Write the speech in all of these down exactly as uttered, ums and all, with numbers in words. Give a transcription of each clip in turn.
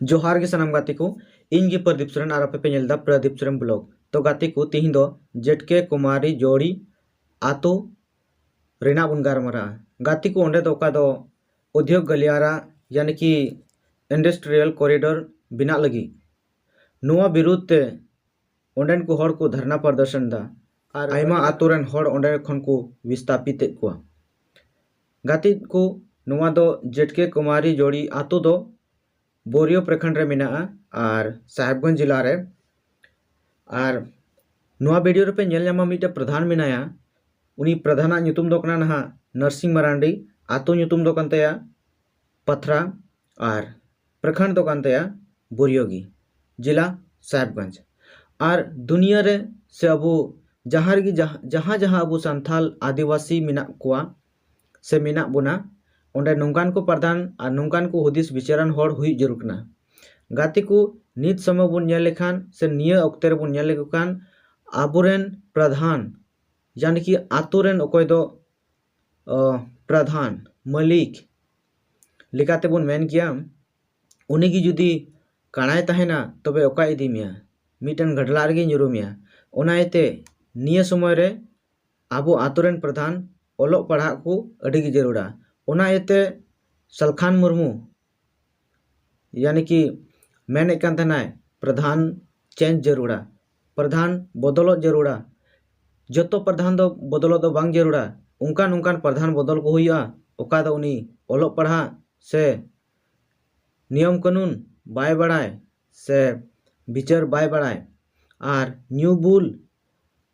ᱡᱚᱦᱟᱨ ᱜᱮ ᱥᱟᱱᱟᱢ ᱜᱟᱛᱮ ᱠᱚ, ᱤᱧ ᱜᱮ ᱯᱨᱚᱫᱤᱯ ᱥᱚᱨᱮᱱ ᱟᱨ ᱟᱯᱮ ᱯᱮ ᱧᱮᱞ ᱮᱫᱟ ᱯᱨᱚᱫᱤᱯ ᱥᱚᱨᱮᱱ ᱵᱞᱚᱜ᱾ ᱛᱚ ᱜᱟᱛᱮ ᱠᱚ, ᱛᱤᱦᱤᱧ ᱫᱚ ᱡᱮᱴᱠᱮ ᱠᱩᱢᱟᱨᱤ ᱡᱳᱲᱤ ᱟᱛᱳ ᱨᱮᱱᱟᱜ ᱵᱚᱱ ᱜᱟᱨᱢᱟᱨᱟᱜᱼᱟ᱾ ᱜᱟᱛᱮ ᱠᱚ, ᱚᱸᱰᱮ ᱫᱚ ᱚᱠᱟ ᱫᱚ ᱩᱫᱽᱭᱳᱜᱽ ᱜᱟᱞᱤᱭᱟᱨᱟ ᱭᱟᱱᱤ ᱠᱤ ᱤᱱᱰᱟᱥᱴᱨᱤᱭᱟᱞ ᱠᱚᱨᱤᱰᱚᱨ ᱵᱮᱱᱟᱜ ᱞᱟᱹᱜᱤᱫ, ᱱᱚᱣᱟ ᱵᱤᱨᱩᱫᱷ ᱛᱮ ᱚᱸᱰᱮᱱ ᱠᱚ ᱦᱚᱲ ᱠᱚ ᱫᱷᱟᱨᱱᱟ ᱯᱨᱚᱫᱚᱨᱥᱚᱱ ᱮᱫᱟ ᱟᱨ ᱟᱭᱢᱟ ᱟᱛᱳ ᱨᱮᱱ ᱦᱚᱲ ᱚᱸᱰᱮ ᱠᱷᱚᱱ ᱠᱚ ᱵᱤᱥᱛᱟᱯᱤᱛ ᱮᱫ ᱠᱚᱣᱟ᱾ ᱜᱟᱛᱮ ᱠᱚ, ᱱᱚᱣᱟ ᱫᱚ ᱡᱮᱴᱠᱮ ᱠᱩᱢᱟᱨᱤ ᱡᱳᱲᱤ ᱟᱛᱳ ᱫᱚ ᱵᱳᱨᱤᱭᱳ ᱯᱨᱚᱠᱷᱚᱸᱰ ᱨᱮ ᱢᱮᱱᱟᱜᱼᱟ ᱟᱨ ᱥᱟᱦᱮᱵᱽᱜᱚᱸᱡᱽ ᱡᱮᱞᱟ ᱨᱮ᱾ ᱟᱨ ᱱᱚᱣᱟ ᱵᱷᱤᱰᱤᱭᱳ ᱨᱮᱯᱮ ᱧᱮᱞ ᱧᱟᱢᱟ, ᱢᱤᱫᱴᱮᱱ ᱯᱨᱚᱫᱷᱟᱱ ᱢᱮᱱᱟᱭᱟ᱾ ᱩᱱᱤ ᱯᱨᱚᱫᱷᱟᱱᱟᱜ ᱧᱩᱛᱩᱢ ᱫᱚ ᱠᱟᱱᱟ ᱱᱟᱦᱟᱜ ᱱᱟᱨᱥᱤᱝ ᱢᱟᱨᱟᱱᱰᱤ, ᱟᱛᱳ ᱧᱩᱛᱩᱢ ᱫᱚ ᱠᱟᱱ ᱛᱟᱭᱟ ᱯᱟᱛᱷᱨᱟ ᱟᱨ ᱯᱨᱚᱠᱷᱚᱸᱰ ᱫᱚ ᱠᱟᱱ ᱛᱟᱭᱟ ᱵᱳᱨᱤᱭᱳᱜᱤ, ᱡᱮᱞᱟ ᱥᱟᱦᱮᱵᱽᱜᱚᱸᱡᱽ᱾ ᱟᱨ ᱫᱩᱱᱤᱭᱟᱹ ᱨᱮ ᱥᱮ ᱟᱵᱚ ᱡᱟᱦᱟᱸ ᱨᱮᱜᱮ ᱡᱟᱦᱟᱸ ᱡᱟᱦᱟᱸ ᱡᱟᱦᱟᱸ ᱟᱵᱚ ᱥᱟᱱᱛᱷᱟᱞ ᱟᱹᱫᱤᱵᱟᱹᱥᱤ ᱢᱮᱱᱟᱜ ᱠᱚᱣᱟ ᱥᱮ ᱢᱮᱱᱟᱜ ᱵᱚᱱᱟ, ᱚᱸᱰᱮ ᱱᱚᱝᱠᱟᱱ ᱠᱚ ᱯᱨᱚᱫᱷᱟᱱ ᱟᱨ ᱱᱚᱝᱠᱟᱱ ᱠᱚ ᱦᱩᱫᱤᱥ ᱵᱤᱪᱟᱹᱨᱟᱱ ᱦᱚᱲ ᱦᱩᱭᱩᱜ ᱡᱟᱹᱨᱩᱲ ᱠᱟᱱᱟ᱾ ᱜᱟᱛᱮ ᱠᱚ, ᱱᱤᱛ ᱥᱚᱢᱚᱭ ᱵᱚᱱ ᱧᱮᱞ ᱞᱮᱠᱷᱟᱱ ᱥᱮ ᱱᱤᱭᱟᱹ ᱚᱠᱛᱮ ᱨᱮᱵᱚᱱ ᱧᱮᱞ ᱞᱮᱠᱚ ᱠᱷᱟᱱ, ᱟᱵᱚᱨᱮᱱ ᱯᱨᱚᱫᱷᱟᱱ ᱭᱟᱱᱤ ᱠᱤ ᱟᱛᱳ ᱨᱮᱱ ᱚᱠᱚᱭ ᱫᱚ ᱚ, ᱯᱨᱚᱫᱷᱟᱱ, ᱢᱟᱹᱞᱤᱠ ᱞᱮᱠᱟᱛᱮᱵᱚᱱ ᱢᱮᱱ ᱠᱮᱭᱟ, ᱩᱱᱤᱜᱮ ᱡᱩᱫᱤ ᱠᱟᱬᱟᱭ ᱛᱟᱦᱮᱱᱟ, ᱛᱚᱵᱮ ᱚᱠᱟᱭ ᱤᱫᱤ ᱢᱮᱭᱟ? ᱢᱤᱫᱴᱮᱱ ᱜᱷᱟᱰᱞᱟᱜ ᱨᱮᱜᱮ ᱧᱩᱨᱩ ᱢᱮᱭᱟ᱾ ᱚᱱᱟ ᱤᱭᱟᱹᱛᱮ ᱱᱤᱭᱟᱹ ᱥᱚᱢᱚᱭ ᱨᱮ ᱟᱵᱚ ᱟᱛᱳ ᱨᱮᱱ ᱯᱨᱚᱫᱷᱟᱱ ᱚᱞᱚᱜ ᱯᱟᱲᱦᱟᱜ ᱠᱚ ᱟᱹᱰᱤ ᱜᱮ ᱡᱟᱹᱨᱩᱲᱟ᱾ ᱚᱱᱟ ᱤᱭᱟᱹᱛᱮ ᱥᱟᱞᱠᱷᱟᱱ ᱢᱩᱨᱢᱩ ᱭᱟᱱᱤ ᱠᱤ ᱢᱮᱱᱮᱫ ᱠᱟᱱ ᱛᱟᱦᱮᱱᱟᱭ, ᱯᱨᱚᱫᱷᱟᱱ ᱪᱮᱧᱡᱽ ᱡᱟᱹᱨᱩᱲᱟ, ᱯᱨᱚᱫᱷᱟᱱ ᱵᱚᱫᱚᱞᱚᱜ ᱡᱟᱹᱨᱩᱲᱟ᱾ ᱡᱚᱛᱚ ᱯᱨᱚᱫᱷᱟᱱ ᱫᱚ ᱵᱚᱫᱚᱞᱚᱜ ᱫᱚ ᱵᱟᱝ ᱡᱟᱹᱨᱩᱲᱟ᱾ ᱚᱱᱠᱟᱱ ᱚᱱᱠᱟᱱ ᱯᱨᱚᱫᱷᱟᱱ ᱵᱚᱫᱚᱞ ᱠᱚ ᱦᱩᱭᱩᱜᱼᱟ, ᱚᱠᱟ ᱫᱚ ᱩᱱᱤ ᱚᱞᱚᱜ ᱯᱟᱲᱦᱟᱜ ᱥᱮ ᱱᱤᱭᱚᱢ ᱠᱟᱹᱱᱩᱱ ᱵᱟᱭ ᱵᱟᱲᱟᱭ ᱥᱮ ᱵᱤᱪᱟᱹᱨ ᱵᱟᱭ ᱵᱟᱲᱟᱭ, ᱟᱨ ᱧᱩ ᱵᱩᱞ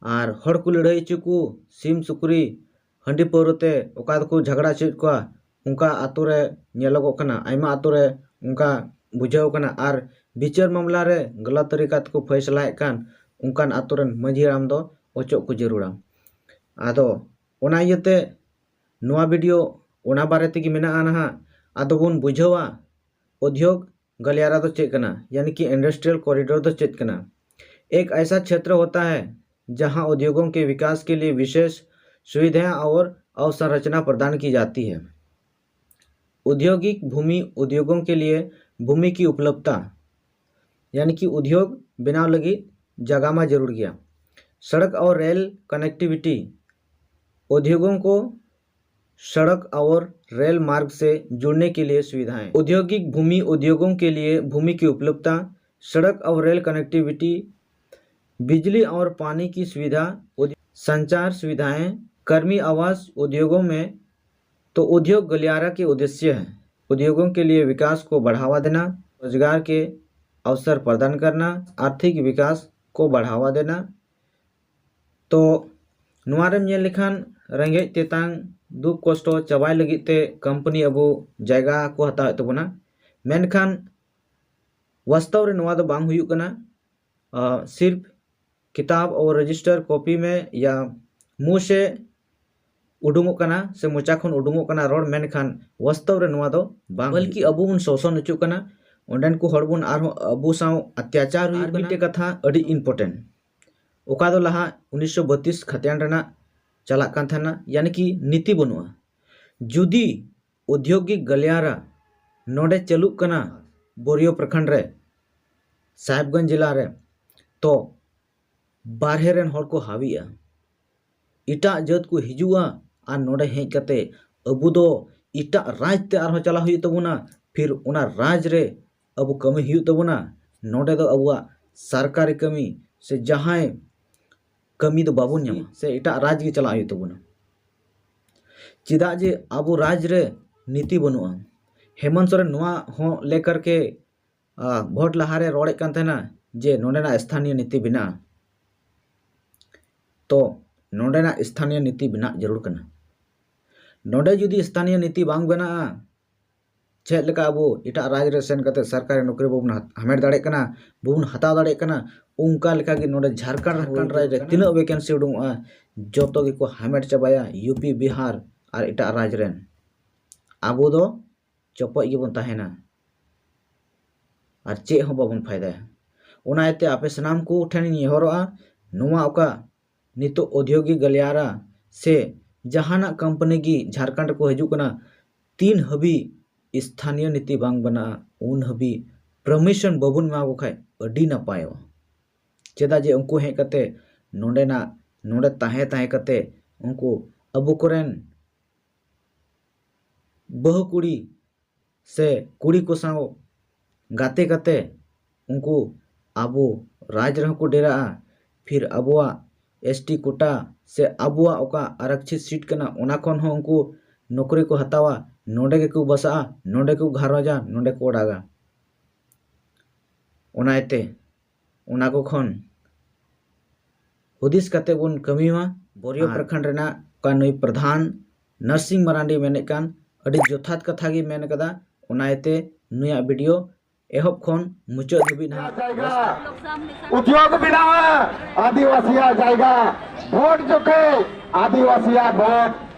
ᱟᱨ ᱦᱚᱲ ᱠᱚ ᱞᱟᱹᱲᱦᱟᱹᱭ ᱦᱚᱪᱚ ᱠᱚ, ᱥᱤᱢ ᱥᱩᱠᱨᱤ ᱦᱟᱺᱰᱤ ᱯᱟᱹᱣᱨᱟᱹ ᱛᱮ ᱚᱠᱟ ᱫᱚᱠᱚ ᱡᱷᱟᱜᱽᱲᱟ ᱦᱚᱪᱚᱭᱮᱫ ᱠᱚᱣᱟ, ᱚᱱᱠᱟ ᱟᱛᱳ ᱨᱮ ᱧᱮᱞᱚᱜᱚᱜ ᱠᱟᱱᱟ᱾ ᱟᱭᱢᱟ ᱟᱛᱳ ᱨᱮ ᱚᱱᱠᱟ ᱵᱩᱡᱷᱟᱹᱣ ᱠᱟᱱᱟ᱾ ᱟᱨ ᱵᱤᱪᱟᱹᱨ ᱢᱟᱢᱞᱟ ᱨᱮ ᱜᱟᱞᱟᱛ ᱛᱟᱹᱨᱤᱠᱟ ᱛᱮᱠᱚ ᱯᱷᱟᱭᱥᱟᱞᱟᱭᱮᱫ ᱠᱟᱱ ᱚᱱᱠᱟᱱ ᱟᱛᱳ ᱨᱮᱱ ᱢᱟᱺᱡᱷᱤ ᱦᱟᱲᱟᱢ ᱫᱚ ᱚᱪᱚᱜ ᱠᱚ ᱡᱟᱹᱨᱩᱲᱟ᱾ ᱟᱫᱚ ᱚᱱᱟ ᱤᱭᱟᱹᱛᱮ ᱱᱚᱣᱟ ᱵᱷᱤᱰᱤᱭᱳ ᱚᱱᱟ ᱵᱟᱨᱮ ᱛᱮᱜᱮ ᱢᱮᱱᱟᱜᱼᱟ ᱱᱟᱦᱟᱜ᱾ ᱟᱫᱚ ᱵᱚᱱ ᱵᱩᱡᱷᱟᱹᱣᱟ ᱩᱫᱽᱭᱳᱜᱽ ᱜᱟᱞᱤᱭᱟᱨᱟ ᱫᱚ ᱪᱮᱫ ᱠᱟᱱᱟ, ᱭᱟᱱᱤ ᱠᱤ ᱤᱱᱰᱟᱥᱴᱨᱤᱭᱟᱞ ᱠᱚᱨᱤᱰᱚᱨ ᱫᱚ ᱪᱮᱫ ᱠᱟᱱᱟ᱾ एक ऐसा क्षेत्र होता है जहां उद्योगों के विकास के लिए विशेष सुविधाएं और अवसंरचना प्रदान की जाती है। औद्योगिक भूमि उद्योगों के लिए भूमि की उपलब्धता, यानी कि उद्योग बनाव लगी जगह मा जरूर गया। सड़क और रेल कनेक्टिविटी, उद्योगों को सड़क और रेल मार्ग से जुड़ने के लिए सुविधाएं। औद्योगिक भूमि उद्योगों के लिए भूमि की उपलब्धता, सड़क और रेल कनेक्टिविटी, बिजली और पानी की सुविधा, उद्य- संचार सुविधाएं, कर्मी आवास उद्योगों में। तो उद्योग गलियारा के उद्देश्य है उद्योगों के लिए विकास को बढ़ावा देना, रोजगार के अवसर प्रदान करना, आर्थिक विकास को बढ़ावा देना। तो ᱱᱚᱣᱟ ᱨᱮᱢ ᱧᱮᱞ ᱞᱮᱠᱷᱟᱱ ᱨᱮᱸᱜᱮᱡ ᱛᱮᱛᱟᱝ ᱫᱩᱠ ᱠᱚᱥᱴᱚ ᱪᱟᱵᱟᱭ ᱞᱟᱹᱜᱤᱫ ᱛᱮ ᱠᱳᱢᱯᱟᱱᱤ ᱟᱵᱚ ᱡᱟᱭᱜᱟ ᱠᱚ ᱦᱟᱛᱟᱣᱮᱫ ᱛᱟᱵᱚᱱᱟ᱾ ᱢᱮᱱᱠᱷᱟᱱ ᱵᱟᱥᱛᱚᱵ ᱨᱮ ᱱᱚᱣᱟ ᱫᱚ ᱵᱟᱝ ᱦᱩᱭᱩᱜ ᱠᱟᱱᱟ᱾ ᱟᱨ ᱥᱤᱨᱯ ᱠᱤᱛᱟᱵ ᱟᱨ ᱨᱮᱡᱤᱥᱴᱟᱨ ᱠᱚᱯᱤ ᱢᱮ ᱭᱟ ᱢᱩᱸᱦ ᱥᱮ ᱩᱰᱩᱝᱚᱜ ᱠᱟᱱᱟ ᱥᱮ ᱢᱚᱪᱟ ᱠᱷᱚᱱ ᱩᱰᱩᱝᱚᱜ ᱠᱟᱱᱟ ᱨᱚᱲ, ᱢᱮᱱᱠᱷᱟᱱ ᱵᱟᱥᱛᱚᱵ ᱨᱮ ᱱᱚᱣᱟ ᱫᱚ ᱵᱟᱝ ᱵᱚᱞᱠᱤ ᱦᱩᱭᱩᱜ ᱠᱟᱱᱟ᱾ ᱟᱵᱚ ᱵᱚᱱ ᱥᱳᱥᱚᱱ ᱦᱚᱪᱚᱜ ᱠᱟᱱᱟ, ᱚᱸᱰᱮᱱ ᱠᱚ ᱦᱚᱲ ᱵᱚᱱ ᱟᱨᱦᱚᱸ ᱟᱵᱚ ᱥᱟᱶ ᱚᱛᱛᱟᱪᱟᱨ ᱦᱩᱭᱩᱜ ᱟᱨ ᱠᱟᱱᱟ᱾ ᱢᱤᱫᱴᱮᱡ ᱠᱟᱛᱷᱟ ᱟᱹᱰᱤ important, ᱚᱠᱟ ᱫᱚ ᱞᱟᱦᱟ ᱩᱱᱤᱥᱥᱚ ᱵᱟᱛᱤᱥ ᱠᱷᱟᱛᱭᱟᱱ ᱨᱮᱱᱟᱜ ᱪᱟᱞᱟᱜ ᱠᱟᱱ ᱛᱟᱦᱮᱱᱟ, ᱭᱟᱱᱤ ᱠᱤ ᱱᱤᱛᱤ ᱵᱟᱹᱱᱩᱜᱼᱟ᱾ ᱡᱩᱫᱤ ᱳᱫᱽᱭᱳᱜᱤᱠ ᱜᱟᱞᱤᱭᱟᱨᱟ ᱱᱚᱰᱮ ᱪᱟᱹᱞᱩᱜ ᱠᱟᱱᱟ ᱵᱳᱨᱤᱭᱳ ᱯᱨᱚᱠᱷᱚᱸᱰ ᱨᱮ, ᱥᱟᱦᱮᱵᱽᱜᱚᱸᱡᱽ ᱡᱮᱞᱟ ᱨᱮ, ᱛᱚ ᱵᱟᱨᱦᱮ ᱨᱮᱱ ᱦᱚᱲ ᱠᱚ ᱦᱟᱹᱣᱤᱜᱼᱟ, ᱮᱴᱟᱜ ᱡᱟᱹᱛ ᱠᱚ ᱦᱤᱡᱩᱜᱼᱟ ᱟᱨ ᱱᱚᱰᱮ ᱦᱮᱡ ᱠᱟᱛᱮ ᱟᱵᱚ ᱫᱚ ᱮᱴᱟᱜ ᱨᱟᱡᱽ ᱛᱮ ᱟᱨᱦᱚᱸ ᱪᱟᱞᱟᱜ ᱦᱩᱭᱩᱜ ᱛᱟᱵᱚᱱᱟ, ᱯᱷᱤᱨ ᱚᱱᱟ ᱨᱟᱡᱽ ᱨᱮ ᱟᱵᱚ ᱠᱟᱹᱢᱤ ᱦᱩᱭᱩᱜ ᱛᱟᱵᱚᱱᱟ᱾ ᱱᱚᱰᱮ ᱫᱚ ᱟᱵᱚᱣᱟᱜ ᱥᱚᱨᱠᱟᱨᱤ ᱠᱟᱹᱢᱤ ᱥᱮ ᱡᱟᱦᱟᱸᱭ ᱠᱟᱹᱢᱤ ᱫᱚ ᱵᱟᱵᱚᱱ ᱧᱟᱢᱟ, ᱥᱮ ᱮᱴᱟᱜ ᱨᱟᱡᱽ ᱜᱮ ᱪᱟᱞᱟᱜ ᱦᱩᱭᱩᱜ ᱛᱟᱵᱚᱱᱟ᱾ ᱪᱮᱫᱟᱜ ᱡᱮ ᱟᱵᱚ ᱨᱟᱡᱽ ᱨᱮ ᱱᱤᱛᱤ ᱵᱟᱹᱱᱩᱜᱼᱟ᱾ ᱦᱮᱢᱚᱱᱛ ᱥᱚᱨᱮᱱ ᱱᱚᱣᱟ ᱦᱚᱸ ᱞᱮᱠᱟᱨ ᱠᱮ, ᱟ, ᱵᱷᱳᱴ ᱞᱟᱦᱟᱨᱮ ᱨᱚᱲᱮᱫ ᱠᱟᱱ ᱛᱟᱦᱮᱱᱟ ᱡᱮ ᱱᱚᱰᱮᱱᱟᱜ ᱥᱛᱷᱟᱱᱤᱭᱚ ᱱᱤᱛᱤ ᱵᱮᱱᱟᱜᱼᱟ᱾ ᱛᱚ ᱱᱚᱰᱮᱱᱟᱜ ᱥᱛᱷᱟᱱᱤᱭᱚ ᱱᱤᱛᱤ ᱵᱮᱱᱟᱜ ᱡᱟᱹᱨᱩᱲ ᱠᱟᱱᱟ᱾ ᱱᱚᱰᱮ ᱡᱩᱫᱤ ᱥᱛᱷᱟᱱᱤᱭᱚ ᱱᱤᱛᱤ ᱵᱟᱝ ᱵᱮᱱᱟᱜᱼᱟ, ᱪᱮᱫ ᱞᱮᱠᱟ ᱟᱵᱚ ᱮᱴᱟᱜ ᱨᱟᱡᱽ ᱨᱮ ᱥᱮᱱ ᱠᱟᱛᱮ ᱥᱚᱨᱠᱟᱨᱤ ᱱᱚᱠᱨᱤ ᱵᱟᱵᱚᱱ ᱦᱟ-, ᱦᱟᱢᱮᱴ ᱫᱟᱲᱮᱭᱟᱜ ᱠᱟᱱᱟ, ᱵᱟᱵᱚᱱ ᱦᱟᱛᱟᱣ ᱫᱟᱲᱮᱭᱟᱜ ᱠᱟᱱᱟ, ᱚᱱᱠᱟ ᱞᱮᱠᱟ ᱜᱮ ᱱᱚᱰᱮ ᱡᱷᱟᱲᱠᱷᱚᱸᱰ, ᱡᱷᱟᱲᱠᱷᱚᱸᱰ ᱨᱟᱡᱽ ᱨᱮ ᱛᱤᱱᱟᱹᱜ vacancy ᱩᱰᱩᱝᱚᱜᱼᱟ, ᱡᱚᱛᱚ ᱜᱮᱠᱚ ᱦᱟᱢᱮᱴ ᱪᱟᱵᱟᱭᱟ, ᱭᱩ ᱯᱤ, ᱵᱤᱦᱟᱨ ᱟᱨ ᱮᱴᱟᱜ ᱨᱟᱡᱽ ᱨᱮᱱ᱾ ᱟᱵᱚ ᱫᱚ ᱪᱚᱯᱚᱡ ᱜᱮᱵᱚᱱ ᱛᱟᱦᱮᱱᱟ ᱟᱨ ᱪᱮᱫ ᱦᱚᱸ ᱵᱟᱵᱚᱱ ᱯᱷᱟᱭᱫᱟᱭᱟ᱾ ᱚᱱᱟ ᱤᱭᱟᱹᱛᱮ ᱟᱯᱮ ᱥᱟᱱᱟᱢ ᱠᱚ ᱴᱷᱮᱱ ᱤᱧ ᱱᱮᱦᱚᱨᱚᱜᱼᱟ, ᱱᱚᱣᱟ ᱚᱠᱟ ᱱᱤᱛᱚᱜ ᱳᱫᱽᱭᱳᱜᱤᱠ ᱜᱟᱞᱤᱭᱟᱨᱟ ᱥᱮ ᱡᱟᱦᱟᱱᱟᱜ ᱠᱳᱢᱯᱟᱱᱤ ᱜᱮ ᱡᱷᱟᱲᱠᱷᱚᱸᱰ ᱨᱮᱠᱚ ᱦᱤᱡᱩᱜ ᱠᱟᱱᱟ, ᱛᱤᱱ ᱦᱟᱹᱵᱤᱡ ᱥᱛᱷᱟᱱᱤᱭᱚ ᱱᱤᱛᱤ ᱵᱟᱝ ᱵᱮᱱᱟᱜᱼᱟ, ᱩᱱ ᱦᱟᱹᱵᱤᱡ ᱯᱟᱨᱢᱤᱥᱚᱱ ᱵᱟᱵᱚᱱ ᱮᱢᱟ ᱠᱚ ᱠᱷᱟᱡ ᱟᱹᱰᱤ ᱱᱟᱯᱟᱭᱚᱜᱼᱟ᱾ ᱪᱮᱫᱟᱜ ᱡᱮ ᱩᱱᱠᱩ ᱦᱮᱡ ᱠᱟᱛᱮ ᱱᱚᱰᱮᱱᱟᱜ, ᱱᱚᱰᱮ ᱛᱟᱦᱮᱸ ᱛᱟᱦᱮᱸ ᱠᱟᱛᱮ ᱩᱱᱠᱩ ᱟᱵᱚ ᱠᱚᱨᱮᱱ ᱵᱟᱹᱦᱩ ᱠᱩᱲᱤ ᱥᱮ ᱠᱩᱲᱤ ᱠᱚ ᱥᱟᱶ ᱜᱟᱛᱮ ᱠᱟᱛᱮ ᱩᱱᱠᱩ ᱟᱵᱚ ᱨᱟᱡᱽ ᱨᱮᱦᱚᱸ ᱠᱚ ᱰᱮᱨᱟᱜᱼᱟ᱾ ᱯᱷᱤᱨ ᱟᱵᱚᱣᱟᱜ ᱮᱥ ᱴᱤ ᱠᱳᱴᱟ ᱥᱮ ᱟᱵᱚᱣᱟᱜ ᱚᱠᱟ ᱟᱨᱚᱠᱠᱷᱤᱛ ᱥᱤᱴ ᱠᱟᱱᱟ, ᱚᱱᱟ ᱠᱷᱚᱱ ᱦᱚᱸ ᱩᱱᱠᱩ ᱱᱚᱠᱨᱤ ᱠᱚ ᱦᱟᱛᱟᱣᱟ, ᱱᱚᱰᱮ ᱜᱮᱠᱚ ᱵᱟᱥᱟᱜᱼᱟ, ᱱᱚᱰᱮ ᱠᱚ ᱜᱷᱟᱨᱚᱸᱡᱟ, ᱱᱚᱰᱮ ᱠᱚ ᱚᱲᱟᱜᱟ᱾ ᱚᱱᱟ ᱤᱭᱟᱹᱛᱮ ᱚᱱᱟ ᱠᱚ ᱠᱷᱚᱱ ᱦᱩᱫᱤᱥ ᱠᱟᱛᱮ ᱵᱚᱱ ᱠᱟᱹᱢᱤ ᱢᱟ᱾ ᱵᱳᱨᱤᱭᱚ ᱟᱨ ᱯᱨᱚᱠᱷᱚᱸᱰ ᱨᱮᱱᱟᱜ ᱚᱠᱟ ᱱᱩᱭ ᱯᱨᱚᱫᱷᱟᱱ ᱱᱟᱨᱥᱤᱝ ᱢᱟᱨᱟᱱᱰᱤ ᱢᱮᱱᱮᱫ ᱠᱟᱱ, ᱟᱹᱰᱤ ᱡᱚᱛᱷᱟᱛ ᱠᱟᱛᱷᱟ ᱜᱮ ᱢᱮᱱ ᱠᱟᱫᱟ᱾ ᱚᱱᱟ ᱤᱭᱟᱹᱛᱮ ᱱᱩᱭᱟᱜ ᱵᱷᱤᱰᱤᱭᱳ ᱮᱦᱚᱵ ᱠᱷᱚᱱ ᱢᱩᱪᱟᱹᱫ ᱫᱷᱟᱹᱵᱤᱡ ᱱᱟᱦᱟᱜ ᱡᱟᱭᱜᱟ, ᱩᱫᱽᱭᱳᱜᱽ ᱵᱮᱱᱟᱣᱟ, ᱟᱹᱫᱤᱵᱟᱹᱥᱤᱭᱟᱜ ᱡᱟᱭᱜᱟ, ᱵᱷᱳᱴ ᱡᱚᱠᱷᱮᱡ ᱟᱹᱫᱤᱵᱟᱹᱥᱤᱭᱟᱜ ᱵᱷᱳᱴ,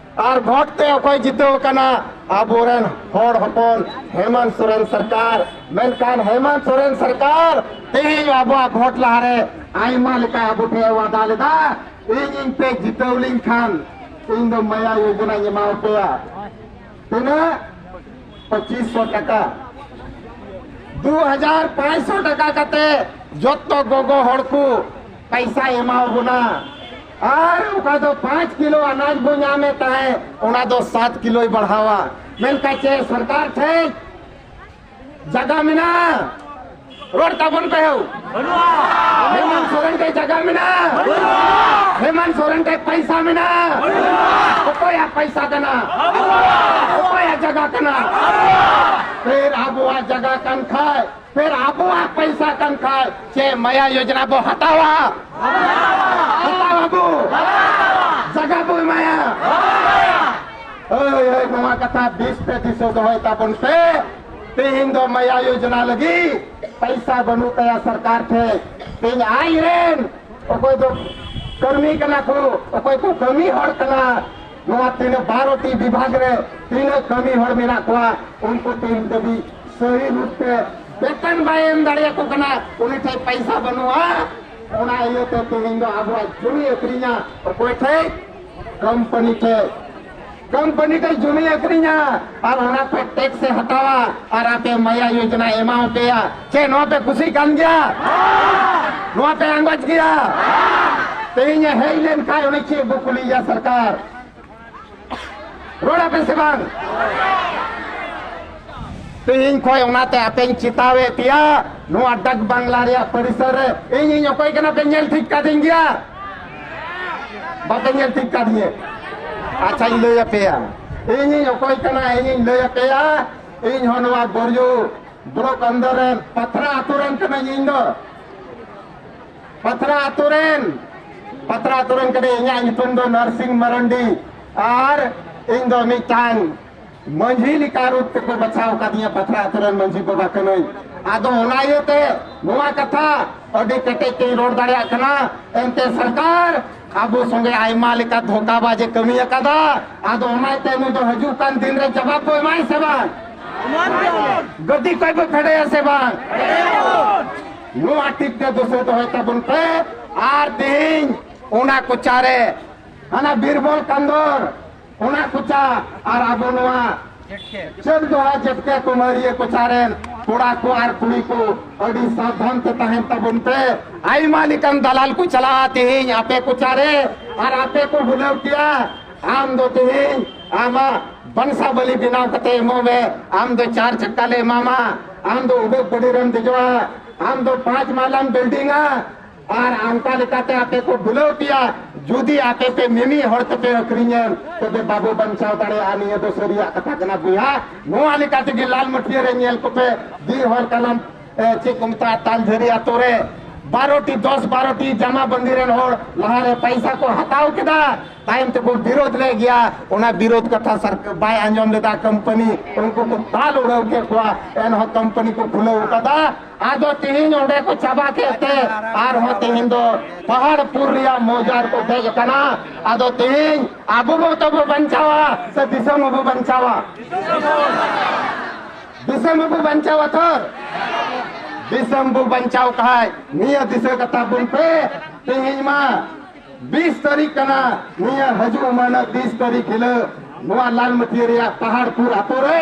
ᱟᱨ ᱵᱷᱳᱴ ᱛᱮ ᱚᱠᱚᱭ ᱡᱤᱛᱟᱹᱣ ᱠᱟᱱᱟ? ᱟᱵᱚᱨᱮᱱ ᱦᱚᱲ ᱦᱚᱯᱚᱱ ᱦᱮᱢᱟᱱᱛ ᱥᱚᱨᱮᱱ ᱥᱚᱨᱠᱟᱨ᱾ ᱢᱮᱱᱠᱷᱟᱱ ᱦᱮᱢᱟᱱᱛ ᱥᱚᱨᱮᱱ ᱥᱚᱨᱠᱟᱨ ᱛᱮᱦᱮᱧ ᱟᱵᱚᱣᱟᱜ ᱵᱷᱳᱴ ᱞᱟᱦᱟᱨᱮ ᱟᱭᱢᱟ ᱞᱮᱠᱟ ᱟᱵᱚ ᱴᱷᱮᱱ ᱣᱟᱫᱟ ᱞᱮᱫᱟ, ᱤᱧ ᱤᱧ ᱯᱮ ᱡᱤᱛᱟᱹᱣ ᱞᱤᱧ ᱠᱷᱟᱱ ᱤᱧ ᱫᱚ ᱢᱟᱭᱟ ᱭᱳᱡᱚᱱᱟᱧ ᱮᱢᱟ ᱯᱮᱭᱟ᱾ ᱛᱤᱱᱟᱹᱜ? ᱯᱚᱸᱪᱤᱥ ᱥᱚ ᱴᱟᱠᱟ᱾ ᱫᱩ ᱦᱟᱡᱟᱨ ᱯᱟᱸᱪᱥᱚ ᱴᱟᱠᱟ ᱠᱟᱛᱮ ᱡᱚᱛᱚ ᱜᱚᱜᱚ ᱦᱚᱲ ᱠᱚ ᱯᱟᱭᱥᱟᱭ ᱮᱢᱟ ᱵᱚᱱᱟ᱾ ᱟᱨ ᱚᱠᱟ ᱫᱚ ᱯᱟᱸᱪ ᱠᱤᱞᱳ ᱟᱱᱟᱡ ᱵᱚ ᱧᱟᱢᱮᱫ ᱛᱟᱦᱮᱸ, ᱚᱱᱟ ᱫᱚ ᱥᱟᱛ ᱠᱤᱞᱳᱭ ᱵᱟᱲᱦᱟᱣᱟ᱾ ᱢᱮᱱᱠᱷᱟᱱ ᱪᱮᱫ ᱥᱚᱨᱠᱟᱨ ᱴᱷᱮᱱ ᱡᱟᱭᱜᱟ ᱢᱮᱱᱟᱜᱼᱟ? ᱨᱚᱲ ᱛᱟᱵᱚᱱ ᱯᱮ ᱦᱳ᱾ ᱦᱮᱢᱟᱱᱛ ᱥᱚᱨᱮᱱ ᱴᱷᱮᱱ ᱡᱟᱭᱜᱟ ᱢᱮᱱᱟᱜᱼᱟ? ᱦᱮᱢᱟᱱᱛ ᱥᱚᱨᱮᱱ ᱴᱷᱮᱱ ᱯᱟᱭᱥᱟ ᱢᱮᱱᱟᱜᱼᱟ? ᱚᱠᱚᱭᱟᱜ ᱯᱟᱭᱥᱟ ᱠᱟᱱᱟ? ᱚᱠᱚᱭᱟᱜ ᱡᱟᱭᱜᱟ ᱠᱟᱱᱟ? ᱯᱷᱤᱨ ᱟᱵᱚᱣᱟᱜ ᱡᱟᱭᱜᱟ ᱠᱟᱱ ᱠᱷᱟᱡ, ᱯᱷᱤᱨ ᱟᱵᱚᱣᱟᱜ ᱯᱟᱭᱥᱟ ᱠᱟᱱ ᱠᱷᱟᱡ, ᱪᱮᱫ ᱢᱟᱭᱟ ᱭᱳᱡᱚᱱᱟ ᱵᱚ ᱦᱟᱛᱟᱣᱟ? ᱦᱟᱛᱟᱣ ᱟᱵᱚ? ᱡᱟᱭᱜᱟ ᱵᱚ ᱮᱢᱟᱭᱟ? ᱦᱳᱭ, ᱦᱳᱭ, ᱱᱚᱣᱟ ᱠᱟᱛᱷᱟ ᱵᱮᱥ ᱛᱮ ᱫᱤᱥᱟᱹ ᱫᱚᱦᱚᱭ ᱛᱟᱵᱚᱱ ᱯᱮ᱾ ᱛᱮᱦᱮᱧ ᱫᱚ ᱢᱟᱭᱟ ᱭᱳᱡᱚᱱᱟ ᱞᱟᱹᱜᱤᱫ ᱯᱟᱭᱥᱟ ᱵᱟᱹᱱᱩᱜ ᱛᱟᱭᱟ ᱥᱚᱨᱠᱟᱨ ᱴᱷᱮᱱ᱾ ᱛᱮᱦᱮᱧ ᱟᱡ ᱨᱮᱱ ᱚᱠᱚᱭ ᱫᱚ ᱠᱟᱹᱢᱤ ᱠᱟᱱᱟ ᱠᱚ, ᱚᱠᱚᱭ ᱠᱚ ᱠᱟᱹᱢᱤ ᱦᱚᱲ ᱠᱟᱱᱟ, ᱱᱚᱣᱟ ᱛᱤᱱᱟᱹᱜ ᱵᱟᱨᱚ ᱴᱤ ᱵᱤᱵᱷᱟᱜᱽ ᱨᱮ ᱛᱤᱱᱟᱹᱜ ᱠᱟᱹᱢᱤ ᱦᱚᱲ ᱢᱮᱱᱟᱜ ᱠᱚᱣᱟ, ᱩᱱᱠᱩ ᱛᱮᱦᱮᱧ ᱫᱷᱟᱹᱵᱤᱡ ᱥᱟᱹᱦᱤ ᱨᱩᱯ ᱛᱮ ᱵᱮᱛᱚᱱ ᱵᱟᱭ ᱮᱢ ᱫᱟᱲᱮᱭᱟᱠᱚ ᱠᱟᱱᱟ, ᱩᱱᱤ ᱴᱷᱮᱱ ᱯᱟᱭᱥᱟ ᱵᱟᱹᱱᱩᱜᱼᱟ᱾ ᱚᱱᱟ ᱤᱭᱟᱹᱛᱮ ᱛᱮᱦᱮᱧ ᱫᱚ ᱟᱵᱚᱣᱟᱜ ᱡᱩᱢᱤ ᱟᱹᱠᱷᱨᱤᱧᱟ ᱚᱠᱚᱭ ᱴᱷᱮᱡ? ᱠᱳᱢᱯᱟᱱᱤ ᱴᱷᱮᱡ᱾ ᱠᱳᱢᱯᱟᱱᱤ ᱴᱷᱮᱱ ᱡᱚᱢᱤ ᱟᱹᱠᱷᱨᱤᱧᱟ ᱟᱨ ᱚᱱᱟ ᱠᱷᱚᱱ ᱴᱮᱠᱥ ᱮ ᱦᱟᱛᱟᱣᱟ ᱟᱨ ᱟᱯᱮ ᱢᱟᱭᱟ ᱭᱳᱡᱽᱱᱟ ᱮᱢᱟᱣ ᱯᱮᱭᱟ᱾ ᱪᱮᱫ ᱱᱚᱣᱟ ᱯᱮ ᱠᱩᱥᱤᱜ ᱠᱟᱱ ᱜᱮᱭᱟ? ᱱᱚᱣᱟ ᱯᱮ ᱟᱸᱜᱚᱪ ᱜᱮᱭᱟ? ᱛᱮᱦᱮᱧ ᱮ ᱦᱮᱡ ᱞᱮᱱ ᱠᱷᱟᱱ ᱩᱱᱤ ᱪᱮᱫ ᱵᱚ ᱠᱩᱞᱤᱭᱮᱭᱟ ᱥᱚᱨᱠᱟᱨ? ᱨᱚᱲ ᱟᱯᱮ ᱥᱮ ᱵᱟᱝ? ᱛᱮᱦᱮᱧ ᱠᱷᱚᱱ ᱚᱱᱟᱛᱮ ᱟᱯᱮᱧ ᱪᱮᱛᱟᱣᱮᱫ ᱯᱮᱭᱟ, ᱱᱚᱣᱟ ᱰᱟᱠ ᱵᱟᱝᱞᱟ ᱨᱮᱭᱟᱜ ᱯᱚᱨᱤᱥᱚᱨ ᱨᱮ ᱤᱧᱤᱧ ᱚᱠᱚᱭ ᱠᱟᱱᱟ ᱯᱮ ᱧᱮᱞ ᱴᱷᱤᱠ ᱠᱟᱫᱤᱧ ᱜᱮᱭᱟ? ᱵᱟᱯᱮ ᱧᱮᱞ ᱴᱷᱤᱠ ᱠᱟᱫᱤᱧᱟ? ᱟᱪᱪᱷᱟᱧ ᱞᱟᱹᱭ ᱟᱯᱮᱭᱟ, ᱤᱧᱤᱧ ᱚᱠᱚᱭ ᱠᱟᱱᱟ ᱤᱧᱤᱧ ᱞᱟᱹᱭ ᱟᱯᱮᱭᱟ᱾ ᱤᱧ ᱦᱚᱸ ᱱᱚᱣᱟ ᱵᱚᱨᱡᱩ ᱵᱞᱚᱠ ᱟᱱᱫᱚᱨ ᱨᱮᱱ ᱯᱟᱛᱷᱨᱟ ᱟᱛᱳ ᱨᱮᱱ ᱠᱟᱹᱱᱟᱹᱧ ᱤᱧ ᱫᱚ᱾ ᱯᱟᱛᱷᱨᱟ ᱟᱛᱳ ᱨᱮᱱ, ᱯᱟᱛᱷᱨᱟ ᱟᱛᱳ ᱨᱮᱱ ᱠᱟᱹᱱᱟᱹᱧ᱾ ᱤᱧᱟᱹᱜ ᱧᱩᱛᱩᱢ ᱫᱚ ᱱᱟᱨᱥᱤᱝ ᱢᱟᱨᱟᱱᱰᱤ ᱟᱨ ᱤᱧ ᱫᱚ ᱢᱤᱫᱴᱟᱝ ᱢᱟᱹᱡᱷᱤ ᱞᱮᱠᱟ ᱨᱩᱯ ᱛᱮᱠᱚ ᱵᱟᱪᱷᱟᱣ ᱠᱟᱫᱤᱧᱟ, ᱯᱟᱛᱷᱨᱟ ᱟᱛᱳ ᱨᱮᱱ ᱢᱟᱹᱡᱷᱤ ᱵᱟᱵᱟ ᱠᱟᱹᱱᱟᱹᱧ᱾ ᱟᱫᱚ ᱚᱱᱟ ᱤᱭᱟᱹᱛᱮ ᱱᱚᱣᱟ ᱠᱟᱛᱷᱟ ᱟᱹᱰᱤ ᱠᱮᱴᱮᱡ ᱛᱮᱧ ᱨᱚᱲ ᱫᱟᱲᱮᱭᱟᱜ ᱠᱟᱱᱟ᱾ ᱮᱱᱛᱮ ᱥᱚᱨᱠᱟᱨ ᱟᱵᱚ ᱥᱚᱸᱜᱮ ᱟᱭᱢᱟ ᱞᱮᱠᱟ ᱫᱷᱳᱠᱟᱵᱟᱡ ᱮ ᱠᱟᱹᱢᱤ ᱟᱠᱟᱫᱟ᱾ ᱟᱫᱚ ᱚᱱᱟ ᱤᱭᱟᱹᱛᱮ ᱱᱩᱭ ᱫᱚ ᱦᱤᱡᱩᱜ ᱠᱟᱱ ᱫᱤᱱ ᱨᱮ ᱡᱟᱵᱟᱵ ᱵᱚ ᱮᱢᱟᱭ ᱥᱮ ᱵᱟᱝ? ᱜᱟᱹᱰᱤ ᱠᱷᱚᱡ ᱵᱚ ᱯᱷᱮᱰᱮᱭᱟ ᱥᱮ ᱵᱟᱝ? ᱱᱚᱣᱟ ᱴᱷᱤᱠ ᱛᱮ ᱫᱤᱥᱟᱹ ᱫᱚᱦᱚᱭ ᱛᱟᱵᱚᱱ ᱯᱮ᱾ ᱟᱨ ᱛᱮᱦᱮᱧ ᱚᱱᱟ ᱠᱚᱪᱟᱨᱮ ᱦᱟᱱᱟ ᱵᱤᱨᱵᱚᱞ ᱠᱟᱱᱫᱚᱨ, ᱚᱱᱟ ᱠᱚᱪᱟ ᱟᱨ ᱟᱵᱚ ᱱᱚᱣᱟ ᱪᱟᱹᱛ ᱫᱚᱦᱟ ᱡᱮᱛᱠᱮ ᱠᱩᱢᱟᱹᱨᱤᱭᱟᱹ ᱠᱚᱪᱟ ᱨᱮᱱ ᱠᱚᱲᱟ ᱠᱚ ᱟᱨ ᱠᱩᱲᱤ ᱠᱚ ᱟᱹᱰᱤ ᱥᱟᱵᱫᱷᱟᱱ ᱛᱮ ᱛᱟᱦᱮᱱ ᱛᱟᱵᱚᱱ ᱯᱮ᱾ ᱟᱭᱢᱟ ᱞᱮᱠᱟᱱ ᱫᱟᱞᱟᱞ ᱠᱚ ᱪᱟᱞᱟᱜᱼᱟ ᱛᱮᱦᱮᱧ ᱟᱯᱮ ᱠᱚᱪᱟ ᱨᱮ ᱟᱨ ᱟᱯᱮ ᱠᱚ ᱵᱷᱩᱞᱟᱹᱣ ᱠᱮᱭᱟ᱾ ᱟᱢ ᱫᱚ ᱛᱮᱦᱮᱧ ᱟᱢᱟᱜ ᱵᱟᱝᱥᱟᱵᱟᱞᱤ ᱵᱮᱱᱟᱣ ᱠᱟᱛᱮ ᱮᱢᱚᱜ ᱢᱮ᱾ ᱟᱢ ᱫᱚ ᱪᱟᱨ ᱪᱟᱠᱟ ᱞᱮ ᱮᱢᱟᱢᱟ, ᱟᱢ ᱫᱚ ᱩᱰᱟᱹᱜ ᱜᱟᱹᱰᱤ ᱨᱮᱢ ᱫᱮᱡᱚᱜᱼᱟ, ᱟᱢ ᱫᱚ ᱯᱟᱸᱪ ᱢᱟᱞᱟᱢ ᱵᱤᱞᱰᱤᱝᱟ, ᱟᱨ ᱚᱱᱠᱟ ᱞᱮᱠᱟᱛᱮ ᱟᱯᱮ ᱠᱚ ᱵᱷᱩᱞᱟᱹᱣ ᱯᱮᱭᱟ᱾ ᱡᱩᱫᱤ ᱟᱯᱮ ᱯᱮ ᱢᱤᱢᱤᱫ ᱦᱚᱲ ᱛᱮᱯᱮ ᱟᱹᱠᱷᱨᱤᱧᱮᱱ, ᱛᱚᱵᱮ ᱵᱟᱵᱚ ᱵᱟᱧᱪᱟᱣ ᱫᱟᱲᱮᱭᱟᱜᱼᱟ᱾ ᱱᱤᱭᱟᱹ ᱫᱚ ᱥᱟᱹᱨᱤᱭᱟᱜ ᱠᱟᱛᱷᱟ ᱠᱟᱱᱟ ᱵᱚᱭᱦᱟ᱾ ᱱᱚᱣᱟ ᱞᱮᱠᱟ ᱛᱮᱜᱮ ᱞᱟᱞ ᱢᱟᱹᱴᱤᱭᱟᱹ ᱨᱮ ᱧᱮᱞ ᱠᱚᱯᱮ, ᱵᱤᱨ ᱦᱚᱲ ᱠᱟᱞᱚᱢ, ᱮ, ᱪᱮᱫ ᱠᱚ ᱢᱮᱛᱟᱜᱼᱟ, ᱛᱟᱞᱡᱷᱟᱹᱨᱤ ᱟᱛᱳ ᱨᱮ ᱵᱟᱨᱚ ᱴᱤ, ᱫᱚᱥ ᱵᱟᱨᱚ ᱴᱤ ᱡᱟᱢᱟ ᱵᱟᱸᱫᱤ ᱨᱮᱱ ᱦᱚᱲ ᱞᱟᱦᱟᱨᱮ ᱯᱟᱭᱥᱟ ᱠᱚ ᱦᱟᱛᱟᱣ ᱠᱮᱫᱟ, ᱛᱟᱭᱚᱢ ᱛᱮᱵᱚ ᱵᱤᱨᱳᱫ ᱞᱮᱫ ᱜᱮᱭᱟ᱾ ᱚᱱᱟ ᱵᱤᱨᱳᱫ ᱠᱟᱛᱷᱟ ᱥᱚᱨᱠᱟᱨ ᱵᱟᱭ ᱟᱸᱡᱚᱢ ᱞᱮᱫᱟ᱾ ᱠᱳᱢᱯᱟᱱᱤ ᱩᱱᱠᱩ ᱠᱚ ᱫᱟᱞ ᱩᱲᱟᱹᱣ ᱠᱮᱫ ᱠᱚᱣᱟ, ᱮᱱᱦᱚᱸ ᱠᱳᱢᱯᱟᱱᱤ ᱠᱚ ᱠᱷᱩᱞᱟᱹᱣ ᱠᱟᱫᱟ᱾ ᱟᱫᱚ ᱛᱮᱦᱮᱧ ᱚᱸᱰᱮ ᱠᱚ ᱪᱟᱵᱟ ᱠᱮᱫ ᱛᱮ ᱟᱨᱦᱚᱸ ᱛᱮᱦᱮᱧ ᱫᱚ ᱯᱟᱦᱟᱲᱯᱩᱨ ᱨᱮᱭᱟᱜ ᱢᱚᱣᱡᱟ ᱨᱮᱠᱚ ᱫᱮᱡ ᱟᱠᱟᱱᱟ᱾ ᱟᱫᱚ ᱛᱮᱦᱮᱧ ᱟᱵᱚ ᱵᱚ ᱛᱟᱵᱚ ᱵᱟᱧᱪᱟᱣᱟ ᱥᱮ ᱫᱤᱥᱚᱢ ᱵᱚ ᱵᱟᱧᱪᱟᱣᱟ? ᱫᱤᱥᱚᱢ ᱵᱚ ᱵᱟᱧᱪᱟᱣᱟ ᱛᱚ? ᱫᱤᱥᱚᱢ ᱵᱚ ᱵᱟᱧᱪᱟᱣ ᱠᱷᱟᱡ ᱱᱤᱭᱟᱹ ᱫᱤᱥᱟᱹ ᱠᱟᱛᱟ ᱵᱚᱱ ᱯᱮ᱾ ᱛᱮᱦᱮᱧ ᱢᱟ ᱵᱤᱥ ᱛᱟᱹᱨᱤᱠᱷ ᱠᱟᱱᱟ, ᱱᱤᱭᱟᱹ ᱦᱤᱡᱩᱜ ᱢᱟᱹᱦᱱᱟᱹ ᱵᱤᱥ ᱛᱟᱹᱨᱤᱠᱷ ᱦᱤᱞᱳᱜ ᱱᱚᱣᱟ ᱞᱟᱞᱢᱟᱹᱴᱤᱭᱟᱹ ᱨᱮᱭᱟᱜ ᱯᱟᱦᱟᱲᱯᱩᱨ ᱟᱛᱳ ᱨᱮ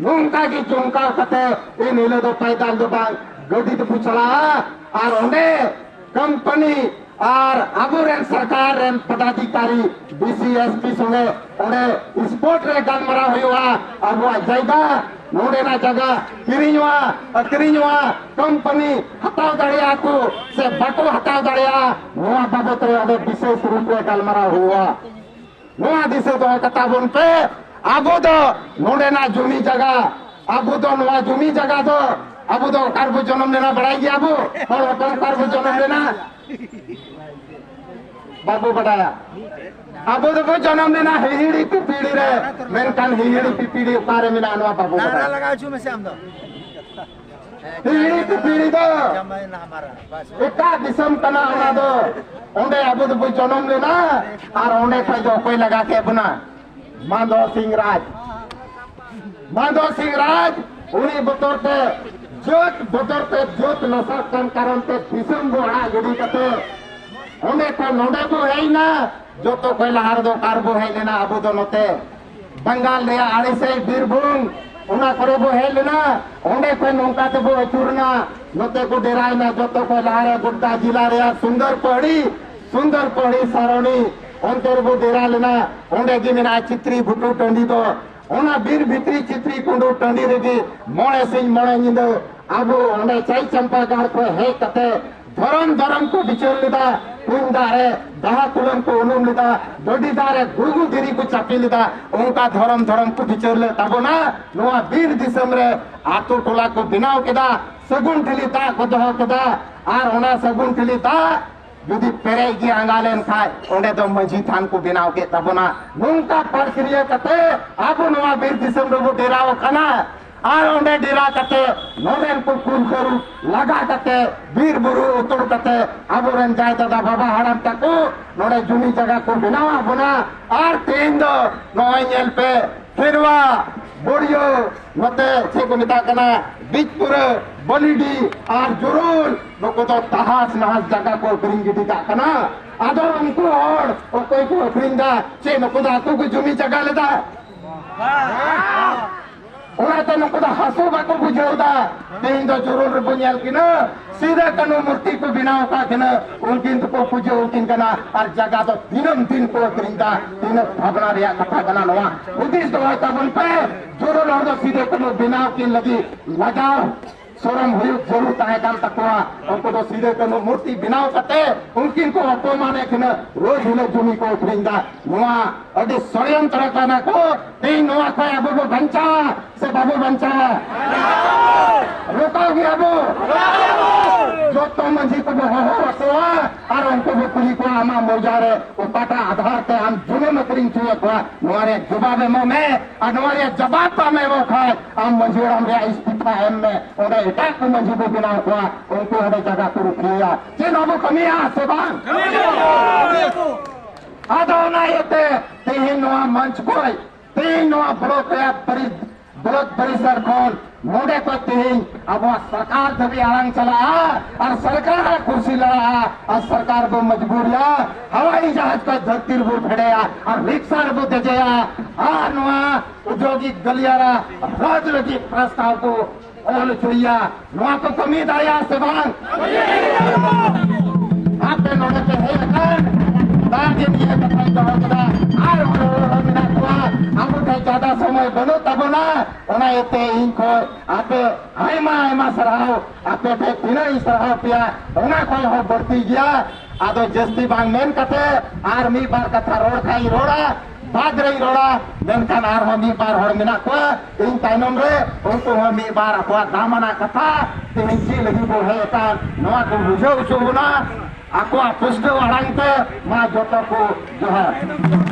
ᱱᱚᱝᱠᱟ ᱜᱮ ᱪᱚᱢᱠᱟᱣ ᱠᱟᱛᱮ ᱮᱱ ᱦᱤᱞᱳᱜ ᱫᱚ ᱯᱟᱭᱫᱟᱞ ᱫᱚ ᱵᱟᱝ, ᱜᱟᱹᱰᱤ ᱛᱮᱵᱚ ᱪᱟᱞᱟᱜᱼᱟ᱾ ᱟᱨ ᱚᱸᱰᱮ ᱠᱳᱢᱯᱟᱱᱤ ᱟᱨ ᱟᱵᱚᱨᱮᱱ ᱥᱚᱨᱠᱟᱨ ᱨᱮᱱ ᱯᱚᱫᱟᱫᱷᱤᱠᱟᱨᱤ ᱰᱤ ᱥᱤ ᱮᱥ ᱯᱤ ᱥᱚᱸᱜᱮ ᱚᱸᱰᱮ ᱥᱯᱚᱴ ᱨᱮ ᱜᱟᱞᱢᱟᱨᱟᱣ ᱦᱩᱭᱩᱜᱼᱟ᱾ ᱟᱵᱚᱣᱟᱜ ᱡᱟᱭᱜᱟ, ᱱᱚᱸᱰᱮᱱᱟᱜ ᱡᱟᱭᱜᱟ ᱠᱤᱨᱤᱧᱚᱜᱼᱟ, ᱟᱹᱠᱷᱨᱤᱧᱚᱜᱼᱟ, ᱠᱳᱢᱯᱟᱱᱤ ᱦᱟᱛᱟᱣ ᱫᱟᱲᱮᱭᱟᱜᱼᱟ ᱠᱚ ᱥᱮ ᱵᱟᱠᱚ ᱦᱟᱛᱟᱣ ᱫᱟᱲᱮᱭᱟᱜᱼᱟ, ᱱᱚᱣᱟ ᱵᱟᱵᱚᱛ ᱨᱮ ᱚᱸᱰᱮ ᱵᱤᱥᱮᱥ ᱨᱩᱯ ᱨᱮ ᱜᱟᱞᱢᱟᱨᱟᱣ ᱦᱩᱭᱩᱜᱼᱟ᱾ ᱱᱚᱣᱟ ᱫᱤᱥᱟᱹ ᱫᱚᱦᱚ ᱠᱟᱛᱟ ᱵᱚᱱ ᱯᱮ᱾ ᱟᱵᱚ ᱫᱚ ᱱᱚᱰᱮᱱᱟᱜ ᱡᱩᱢᱤ ᱡᱟᱭᱜᱟ, ᱟᱵᱚ ᱫᱚ ᱱᱚᱣᱟ ᱡᱩᱢᱤ ᱡᱟᱭᱜᱟ ᱫᱚ ᱟᱵᱚ ᱫᱚ ᱚᱠᱟ ᱨᱮᱵᱚ ᱡᱚᱱᱚᱢ ᱞᱮᱱᱟ ᱵᱟᱲᱟᱭ ᱜᱮᱭᱟ ᱵᱚ? ᱦᱚᱲ ᱦᱚᱯᱚᱱ ᱚᱠᱟ ᱨᱮᱵᱚ ᱡᱚᱱᱚᱢ ᱞᱮᱱᱟ? ᱵᱟᱵᱚ ᱵᱟᱰᱟᱭᱟ᱾ ᱟᱵᱚ ᱫᱚᱵᱚ ᱡᱚᱱᱚᱢ ᱞᱮᱱᱟ ᱦᱤᱦᱤᱲᱤ ᱯᱤᱯᱤᱲᱤ ᱨᱮ, ᱢᱮᱱᱠᱷᱟᱱ ᱦᱤᱦᱤᱲᱤ ᱯᱤᱯᱤᱲᱤ ᱚᱠᱟᱨᱮ ᱢᱮᱱᱟᱜᱼᱟ ᱱᱚᱣᱟ ᱵᱟᱵᱚ ᱵᱟᱰᱟᱭᱟ᱾ ᱞᱟᱜᱟᱣ ᱦᱚᱪᱚ ᱢᱮᱥᱮ ᱟᱢ ᱫᱚ᱾ ᱦᱤᱦᱤᱲᱤ ᱯᱤᱯᱤᱲᱤ ᱫᱚ ᱮᱴᱟᱜ ᱫᱤᱥᱚᱢ ᱠᱟᱱᱟ, ᱚᱱᱟ ᱫᱚ ᱚᱸᱰᱮ ᱟᱵᱚ ᱫᱚᱵᱚ ᱡᱚᱱᱚᱢ ᱞᱮᱱᱟ᱾ ᱟᱨ ᱚᱸᱰᱮ ᱠᱷᱚᱡ ᱫᱚ ᱚᱠᱚᱭ ᱞᱟᱜᱟ ᱠᱮᱫ ᱵᱚᱱᱟ? ᱢᱟᱱᱫᱷᱚ ᱥᱤᱝ ᱨᱟᱡᱽ᱾ ᱢᱟᱱᱫᱷᱚ ᱥᱤᱝ ᱨᱟᱡᱽ ᱩᱱᱤ ᱵᱚᱛᱚᱨ ᱛᱮ, ᱡᱟᱹᱛ ᱵᱚᱛᱚᱨ ᱛᱮ, ᱡᱟᱹᱛ ᱱᱟᱥᱟᱜ ᱠᱟᱱ ᱠᱟᱨᱚᱱ ᱛᱮ ᱫᱤᱥᱚᱢ ᱵᱚ ᱟᱲᱟᱜ ᱜᱤᱰᱤ ᱠᱟᱛᱮ ᱚᱸᱰᱮ ᱠᱷᱚᱱ ᱱᱚᱰᱮ ᱵᱚ ᱦᱮᱡ ᱮᱱᱟ᱾ ᱡᱚᱛᱚ ᱠᱷᱚᱱ ᱞᱟᱦᱟ ᱨᱮᱫᱚ ᱚᱠᱟ ᱨᱮᱵᱚ ᱦᱮᱡ ᱞᱮᱱᱟ? ᱟᱵᱚ ᱫᱚ ᱱᱚᱛᱮ ᱵᱟᱝᱜᱟᱞ ᱨᱮᱭᱟᱜ ᱟᱲᱮᱥᱮ ᱵᱤᱨᱵᱷᱩᱢ, ᱚᱱᱟ ᱠᱚᱨᱮ ᱵᱚ ᱦᱮᱡ ᱞᱮᱱᱟ᱾ ᱚᱸᱰᱮ ᱠᱷᱚᱱ ᱱᱚᱝᱠᱟ ᱛᱮᱵᱚ ᱟᱹᱪᱩᱨ ᱮᱱᱟ, ᱱᱚᱛᱮ ᱠᱚ ᱰᱮᱨᱟᱭᱮᱱᱟ᱾ ᱡᱚᱛᱚ ᱠᱷᱚᱱ ᱞᱟᱦᱟ ᱨᱮ ᱜᱳᱰᱰᱟ ᱡᱮᱞᱟ ᱨᱮᱭᱟᱜ ᱥᱩᱱᱫᱚᱨ ᱯᱟᱹᱦᱲᱤ, ᱥᱩᱱᱫᱚᱨ ᱯᱟᱹᱦᱲᱤ ᱥᱟᱨᱚᱱᱤ, ᱚᱱᱛᱮ ᱨᱮᱵᱚ ᱰᱮᱨᱟ ᱞᱮᱱᱟ᱾ ᱚᱸᱰᱮ ᱜᱮ ᱢᱮᱱᱟᱜᱼᱟ ᱪᱤᱛᱨᱤ ᱵᱷᱩᱴᱩ ᱴᱟᱺᱰᱤ ᱫᱚ᱾ ᱚᱱᱟ ᱵᱤᱨ ᱵᱷᱤᱛᱨᱤ ᱪᱤᱛᱨᱤ ᱠᱩᱸᱰᱩ ᱴᱟᱺᱰᱤ ᱨᱮᱜᱮ ᱢᱚᱬᱮ ᱥᱤᱧ ᱢᱚᱬᱮ ᱧᱤᱫᱟᱹ ᱟᱵᱚ ᱚᱸᱰᱮ ᱪᱟᱭ ᱪᱟᱢᱯᱟ ᱜᱟᱲ ᱠᱷᱚᱱ ᱦᱮᱡ ᱠᱟᱛᱮ ᱫᱷᱚᱨᱚᱢ ᱫᱷᱚᱨᱚᱢ ᱠᱚ ᱵᱤᱪᱟᱹᱨ ᱞᱮᱫᱟ, ᱠᱩᱧ ᱫᱟᱜ ᱨᱮ ᱰᱟᱦᱟ ᱠᱩᱞᱟᱹᱢ ᱠᱚ ᱩᱱᱩᱢ ᱞᱮᱫᱟ, ᱰᱟᱹᱰᱤ ᱫᱟᱜ ᱨᱮ ᱜᱩᱲᱜᱩ ᱫᱷᱤᱨᱤ ᱠᱚ ᱪᱟᱯᱮ ᱞᱮᱫᱟ᱾ ᱚᱱᱠᱟ ᱫᱷᱚᱨᱚᱢ ᱫᱷᱚᱨᱚᱢ ᱠᱚ ᱵᱤᱪᱟᱹᱨ ᱞᱮᱫ ᱛᱟᱵᱚᱱᱟ᱾ ᱱᱚᱣᱟ ᱵᱤᱨ ᱫᱤᱥᱚᱢ ᱨᱮ ᱟᱛᱳ ᱴᱚᱞᱟ ᱠᱚ ᱵᱮᱱᱟᱣ ᱠᱮᱫᱟ, ᱥᱟᱹᱜᱩᱱ ᱴᱷᱤᱞᱤ ᱫᱟᱜ ᱠᱚ ᱫᱚᱦᱚ ᱠᱮᱫᱟ᱾ ᱟᱨ ᱚᱱᱟ ᱥᱟᱹᱜᱩᱱ ᱴᱷᱤᱞᱤ ᱫᱟᱜ ᱡᱩᱫᱤ ᱯᱮᱨᱮᱡ ᱜᱮ ᱟᱸᱜᱟ ᱞᱮᱱ ᱠᱷᱟᱡ, ᱚᱸᱰᱮ ᱫᱚ ᱢᱟᱹᱡᱷᱤ ᱛᱷᱟᱱ ᱠᱚ ᱵᱮᱱᱟᱣ ᱠᱮᱫ ᱛᱟᱵᱚᱱᱟ᱾ ᱱᱚᱝᱠᱟ ᱯᱟᱨᱠᱤᱨᱤᱭᱟᱹ ᱠᱟᱛᱮ ᱟᱵᱚ ᱱᱚᱣᱟ ᱵᱤᱨ ᱫᱤᱥᱚᱢ ᱨᱮᱵᱚ ᱰᱮᱨᱟᱣ ᱟᱠᱟᱱᱟ᱾ ᱟᱨ ᱚᱸᱰᱮ ᱰᱮᱨᱟ ᱠᱟᱛᱮ ᱱᱚᱰᱮᱱ ᱠᱚ ᱠᱩᱞ ᱛᱟᱹᱨᱩᱵ ᱞᱟᱜᱟ ᱠᱟᱛᱮ ᱵᱤᱨ ᱵᱩᱨᱩ ᱩᱛᱟᱹᱨ ᱠᱟᱛᱮ ᱟᱵᱚᱨᱮᱱ ᱡᱟᱭ ᱫᱟᱫᱟ ᱵᱟᱵᱟ ᱦᱟᱲᱟᱢ ᱛᱟᱠᱚ ᱱᱚᱰᱮ ᱡᱩᱢᱤ ᱡᱟᱭᱜᱟ ᱠᱚ ᱵᱮᱱᱟᱣ ᱟᱵᱚᱱᱟ᱾ ᱟᱨ ᱛᱮᱦᱮᱧ ᱫᱚ ᱱᱚᱜᱼᱚᱭ ᱧᱮᱞ ᱯᱮ, ᱠᱷᱮᱨᱣᱟ ᱵᱳᱲᱤᱭᱟᱹ, ᱱᱚᱛᱮ ᱪᱮᱫ ᱠᱚ ᱢᱮᱛᱟᱜ ᱠᱟᱱᱟ, ᱵᱤᱡᱽᱯᱩᱨᱟᱹ, ᱵᱟᱹᱞᱤᱰᱤ ᱟᱨ ᱡᱩᱨᱩᱞ, ᱱᱩᱠᱩ ᱫᱚ ᱛᱟᱦᱟᱥ ᱱᱟᱦᱟᱥ ᱡᱟᱭᱜᱟ ᱠᱚ ᱟᱹᱠᱷᱨᱤᱧ ᱜᱤᱰᱤ ᱠᱟᱜ ᱠᱟᱱᱟ᱾ ᱟᱫᱚ ᱩᱱᱠᱩ ᱦᱚᱲ ᱚᱠᱚᱭ ᱠᱚ ᱟᱹᱠᱷᱨᱤᱧ ᱫᱟ? ᱪᱮᱫ ᱱᱩᱠᱩ ᱫᱚ ᱟᱠᱚ ᱠᱚ ᱡᱩᱢᱤ ᱡᱟᱭᱜᱟ ᱞᱮᱫᱟ? ᱚᱱᱟᱛᱮ ᱱᱩᱠᱩ ᱫᱚ ᱦᱟᱹᱥᱩ ᱵᱟᱠᱚ ᱵᱩᱡᱷᱟᱹᱣ ᱫᱟ᱾ ᱛᱮᱦᱮᱧ ᱫᱚ ᱡᱩᱨᱩᱞ ᱨᱮᱵᱚ ᱧᱮᱞ ᱠᱤᱱᱟ, ᱥᱤᱫᱟᱹ ᱠᱟᱹᱱᱦᱩ ᱢᱩᱨᱛᱤ ᱠᱚ ᱵᱮᱱᱟᱣ ᱟᱠᱟᱫ ᱠᱤᱱᱟ, ᱩᱱᱠᱤᱱ ᱫᱚᱠᱚ ᱯᱩᱡᱟᱹ ᱟᱹᱠᱤᱱ ᱠᱟᱱᱟ, ᱟᱨ ᱡᱟᱭᱜᱟ ᱫᱚ ᱫᱤᱱᱟᱹᱢ ᱫᱤᱱ ᱠᱚ ᱟᱹᱠᱷᱨᱤᱧ ᱫᱟ᱾ ᱛᱤᱱᱟᱹᱜ ᱵᱷᱟᱵᱽᱱᱟ ᱨᱮᱭᱟᱜ ᱠᱟᱛᱷᱟ ᱠᱟᱱᱟ ᱱᱚᱣᱟ᱾ ᱦᱩᱫᱤᱥ ᱫᱚᱦᱚᱭ ᱛᱟᱵᱚᱱ ᱯᱮ, ᱡᱩᱨᱩᱞ ᱦᱚᱲ ᱫᱚ ᱥᱤᱫᱟᱹ ᱠᱟᱹᱱᱦᱩ ᱵᱮᱱᱟᱣ ᱠᱤᱱ ᱞᱟᱹᱜᱤᱫ ᱞᱟᱡᱟᱣ ᱥᱚᱨᱚᱢ ᱦᱩᱭᱩᱜ ᱡᱟᱹᱨᱩᱲ ᱛᱟᱦᱮᱸ ᱠᱟᱱ ᱛᱟᱠᱚᱣᱟ᱾ ᱩᱱᱠᱩ ᱫᱚ ᱥᱤᱫᱟᱹ ᱠᱟᱹᱱᱦᱩ ᱢᱩᱨᱛᱤ ᱵᱮᱱᱟᱣ ᱠᱟᱛᱮ ᱩᱱᱠᱤᱱ ᱠᱚ ᱚᱯᱚᱢᱟᱱᱮᱫ ᱠᱤᱱᱟ, ᱨᱳᱡ ᱦᱤᱞᱳᱜ ᱡᱩᱢᱤ ᱠᱚ ᱟᱹᱠᱷᱨᱤᱧ ᱫᱟ᱾ ᱱᱚᱣᱟ ᱟᱹᱰᱤ ᱥᱚᱲᱭᱚᱱᱛᱨᱚ ᱠᱟᱱᱟ ᱠᱚ᱾ ᱛᱮᱦᱮᱧ ᱱᱚᱣᱟ ᱠᱷᱚᱱ ᱟᱵᱚ ᱵᱚ ᱵᱟᱧᱪᱟᱣᱟ ᱥᱮ ᱵᱟᱵᱚ ᱵᱟᱧᱪᱟᱣᱟ? ᱨᱚᱠᱟᱣ ᱜᱮᱭᱟ ᱵᱚ᱾ ᱡᱚᱛᱚ ᱢᱟᱹᱡᱷᱤ ᱠᱚᱵᱚ ᱦᱚᱦᱚ ᱟᱠᱚᱣᱟ ᱟᱨ ᱩᱱᱠᱩ ᱵᱚ ᱠᱩᱞᱤ ᱠᱚᱣᱟ, ᱟᱢᱟᱜ ᱢᱚᱣᱡᱟ ᱨᱮ ᱚᱠᱟᱴᱟᱜ ᱟᱫᱷᱟᱨ ᱛᱮ ᱟᱢ ᱡᱩᱢᱤᱢ ᱟᱹᱠᱷᱨᱤᱧ ᱦᱚᱪᱚᱭᱮᱫ ᱠᱚᱣᱟ? ᱱᱚᱣᱟ ᱨᱮᱭᱟᱜ ᱡᱚᱵᱟᱵ ᱮᱢᱚᱜ ᱢᱮ᱾ ᱟᱨ ᱱᱚᱣᱟ ᱨᱮᱭᱟᱜ ᱡᱚᱵᱟᱵ ᱵᱟᱢ ᱮᱢᱚᱜ ᱠᱷᱟᱱ ᱟᱢ ᱢᱟᱹᱡᱷᱤ ᱦᱟᱲᱟᱢ ᱨᱮᱭᱟᱜ ᱤᱥᱛᱤᱯᱷᱟ ᱮᱢ ᱢᱮ᱾ ᱚᱸᱰᱮ ᱮᱴᱟᱜ ᱠᱚ ᱢᱟᱹᱡᱷᱤ ᱵᱚ ᱵᱮᱱᱟᱣ ᱠᱚᱣᱟ, ᱩᱱᱠᱩ ᱚᱸᱰᱮ ᱡᱟᱭᱜᱟ ᱠᱚ ᱨᱩᱠᱷᱤᱭᱟᱹᱭᱟ᱾ ᱪᱮᱫ ᱵᱟᱵᱚ ᱠᱟᱹᱢᱤᱭᱟ ᱥᱮ ᱵᱟᱝ? ᱟᱫᱚ ᱚᱱᱟ ᱤᱭᱟᱹᱛᱮ ᱛᱮᱦᱮᱧ ᱱᱚᱣᱟ ᱢᱚᱧᱪ ᱠᱷᱚᱱ, ᱛᱮᱦᱮᱧ ᱱᱚᱣᱟ ᱵᱞᱚᱠ ᱨᱮᱭᱟᱜ ᱯᱟᱹᱨᱤ-, ᱵᱞᱚᱠ ᱯᱚᱨᱤᱥᱚᱨ ᱠᱷᱚᱱ ᱱᱚᱰᱮ ᱠᱷᱚᱱ ᱛᱮᱦᱮᱧ ᱟᱵᱚᱣᱟᱜ ᱥᱚᱨᱠᱟᱨ ᱫᱷᱟᱹᱵᱤᱡ ᱟᱲᱟᱝ ᱪᱟᱞᱟᱜᱼᱟ ᱟᱨ ᱥᱚᱨᱠᱟᱨ ᱟᱜ ᱠᱩᱨᱥᱤ ᱞᱟᱲᱟᱜᱼᱟ ᱟᱨ ᱥᱚᱨᱠᱟᱨ ᱵᱚ ᱢᱚᱡᱽᱵᱩᱨᱤᱭᱟ, ᱦᱟᱣᱟᱤ ᱡᱟᱦᱟᱡᱽ ᱠᱷᱚᱱ ᱫᱷᱟᱹᱨᱛᱤ ᱨᱮᱵᱚ ᱯᱷᱮᱰᱮᱭᱟ ᱟᱨ ᱨᱤᱠᱥᱟ ᱨᱮᱵᱚ ᱫᱮᱡᱮᱭᱟ ᱟᱨ ᱱᱚᱣᱟ ᱩᱫᱭᱳᱜᱤᱠ ᱜᱟᱞᱤᱭᱟᱨᱟ ᱨᱟᱡᱽ ᱞᱟᱹᱜᱤᱫ ᱯᱨᱚᱥᱛᱟᱵ ᱠᱚ ᱚᱞ ᱦᱚᱪᱚᱭᱮᱭᱟ᱾ ᱱᱚᱣᱟ ᱠᱚ ᱠᱟᱹᱢᱤ ᱫᱟᱲᱮᱭᱟᱜᱼᱟ ᱥᱮ ᱵᱟᱝ? ᱟᱯᱮ ᱱᱚᱰᱮ ᱯᱮ ᱦᱮᱡ ᱟᱠᱟᱱ, ᱫᱟᱜ ᱜᱮ ᱱᱤᱭᱟᱹ ᱠᱟᱛᱷᱟᱧ ᱫᱚᱦᱚ ᱠᱮᱫᱟ᱾ ᱟᱨ ᱦᱚᱲ ᱦᱚᱲ ᱢᱮᱱᱟᱜ ᱠᱚᱣᱟ, ᱟᱵᱚ ᱴᱷᱮᱱ ᱡᱟᱫᱟ ᱥᱚᱢᱚᱭ ᱵᱟᱹᱱᱩᱜ ᱛᱟᱵᱚᱱᱟ᱾ ᱚᱱᱟ ᱤᱭᱟᱹᱛᱮ ᱤᱧ ᱠᱷᱚᱱ ᱟᱯᱮ ᱟᱭᱢᱟ ᱟᱭᱢᱟ ᱥᱟᱨᱦᱟᱣ᱾ ᱟᱯᱮ ᱴᱷᱮᱱ ᱛᱤᱱᱟᱹᱜ ᱤᱧ ᱥᱟᱨᱦᱟᱣ ᱯᱮᱭᱟ, ᱚᱱᱟ ᱠᱷᱚᱱ ᱦᱚᱸ ᱵᱟᱹᱲᱛᱤ ᱜᱮᱭᱟ᱾ ᱟᱫᱚ ᱡᱟᱹᱥᱛᱤ ᱵᱟᱝ ᱢᱮᱱ ᱠᱟᱛᱮ ᱟᱨ ᱢᱤᱫ ᱵᱟᱨ ᱠᱟᱛᱷᱟ ᱨᱚᱲ ᱠᱷᱟᱡ ᱤᱧ ᱨᱚᱲᱟ, ᱵᱟᱫ ᱨᱮᱧ ᱨᱚᱲᱟ᱾ ᱢᱮᱱᱠᱷᱟᱱ ᱟᱨᱦᱚᱸ ᱢᱤᱫ ᱵᱟᱨ ᱦᱚᱲ ᱢᱮᱱᱟᱜ ᱠᱚᱣᱟ ᱤᱧ ᱛᱟᱭᱱᱚᱢ ᱨᱮ, ᱩᱱᱠᱩ ᱦᱚᱸ ᱢᱤᱫ ᱵᱟᱨ ᱟᱠᱚᱣᱟᱜ ᱫᱟᱢᱟᱱᱟᱜ ᱠᱟᱛᱷᱟ ᱛᱮᱦᱮᱧ ᱪᱮᱫ ᱞᱟᱹᱜᱤᱫ ᱵᱚ ᱦᱮᱡ ᱟᱠᱟᱱ, ᱱᱚᱣᱟ ᱠᱚ ᱵᱩᱡᱷᱟᱹᱣ ᱦᱚᱪᱚ ᱵᱚᱱᱟ ᱟᱠᱚᱣᱟᱜ ᱯᱩᱥᱴᱟᱹᱣ ᱟᱲᱟᱝ ᱛᱮ᱾ ᱢᱟ ᱡᱚᱛᱚ ᱠᱚ ᱡᱚᱦᱟᱨ᱾